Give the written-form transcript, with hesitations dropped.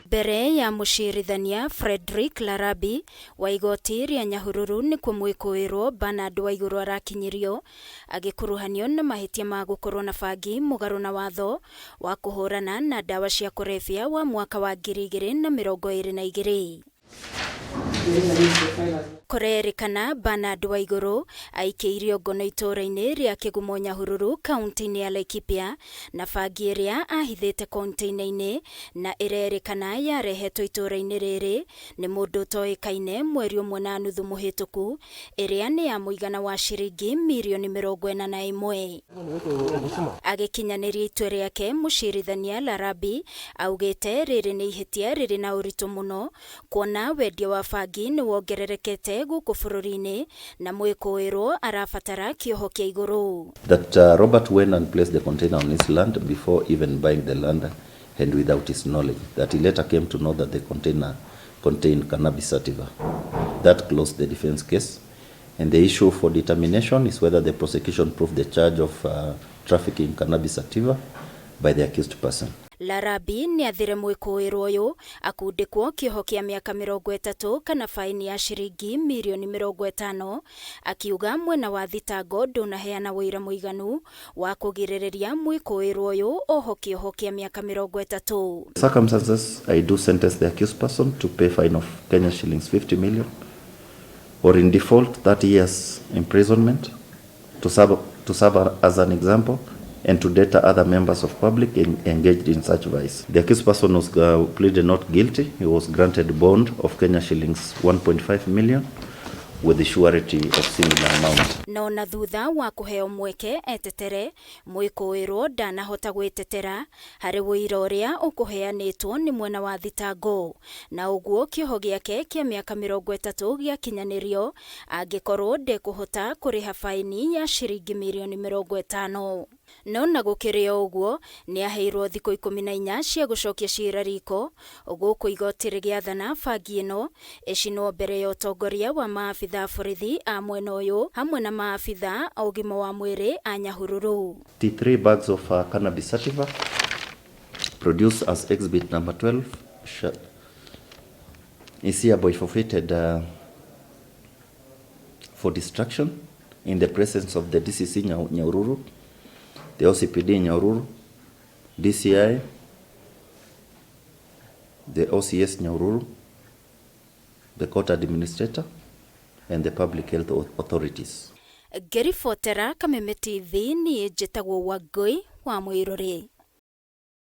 Mbere ya mũcirithania Fredrick Larabi wa igoti rĩa Nyahururu nĩkuo mwĩkũĩrwo Bernard Waigũrũ arakinyirio agĩkuruhanio na mahĩtia ma gũkorwo na bangi mũgarũ na watho wa kũhũrana na ndawa cia kũrebia wa mwaka wa 2022. Kũrerĩkana Bernard Waigũrũ aikĩirio ngono itũũra-inĩ rĩa Kĩgumo Nyahururu kaunti-inĩ ya Laikipia na bangi ĩrĩa ahithĩte konteina-inĩ na ĩrerĩkana yarehetwo itũũra-inĩ rĩrĩ nĩ mũndũ ũtoĩkaine mweri ũmwe na nuthu mũhĩtũku ĩrĩa nĩ ya mũigana wa ciringi mirioni 41. Agĩkinyanĩria itua rĩake mũcirithania Larabi augĩte rĩrĩ nĩ ihĩtia rĩrĩ na ũritũ mũno kuona wendia wa bangi nĩ wongererekete gũkũ bũrũri-inĩ na mwĩkũĩrwo arabatara kĩoho kĩa igũrũ. That Robert went and placed the container on his land before even buying the land and without his knowledge. That he later came to know that the container contained cannabis sativa. That closed the defense case. And the issue for determination is whether the prosecution proved the charge of trafficking cannabis sativa by the accused person. Larabi nĩ athire mwĩkũĩrwo ũyũ akundĩkwo kĩoho kĩa mĩaka 30 kana faini ya ciringi mirioni 50 akiuga mwena wa thitango ndũnaheana ũira mũiganu wa kũgirĩrĩria mwĩkũĩrwo ũyũ oho kĩoho kĩa mĩaka 30. Circumstances, I do sentence the accused person to pay fine of Kenya shillings 50 million or in default 30 years imprisonment to serve as an example and to deter other members of public engaged in such vice. The accused person was pleaded not guilty. He was granted bond of Kenya shillings 1.5 million with the surety of similar amount. No na thutha wa kũheo mweke etetere mwĩkũĩrwo ndanahota gwĩtetera harĩ ũira ũrĩa ũkũheanĩtwo nĩ mwena wa thitango na ũguo kĩoho gĩake kĩa mĩaka 30 gĩakinyanĩrio angĩkorwo ndekũhota kũrĩha faini ya ciringi mirioni 50. No na gũkĩrĩ o ũguo nĩ aheirwo thikũ 14 cia gũcokia cira riko gũkũ igoti rĩgĩathana bangi ĩno ĩcinwo mbere ya ũtongoria wa maabitha a borithi a mwena ũyũ hamwe na maabitha a ũgima wa mwĩrĩ a Nyahururu. 53 bags of cannabis sativa produced as exhibit number 12 is hereby forfeited for destruction in the presence of the DCC Nyahururu, the OCPD Nyahururu, DCI, the OCS Nyahururu, the court administrator, and the public health authorities. Ngĩribotera Kameme TV niĩ njĩtagwo Wangũi wa Mwĩrũrĩ.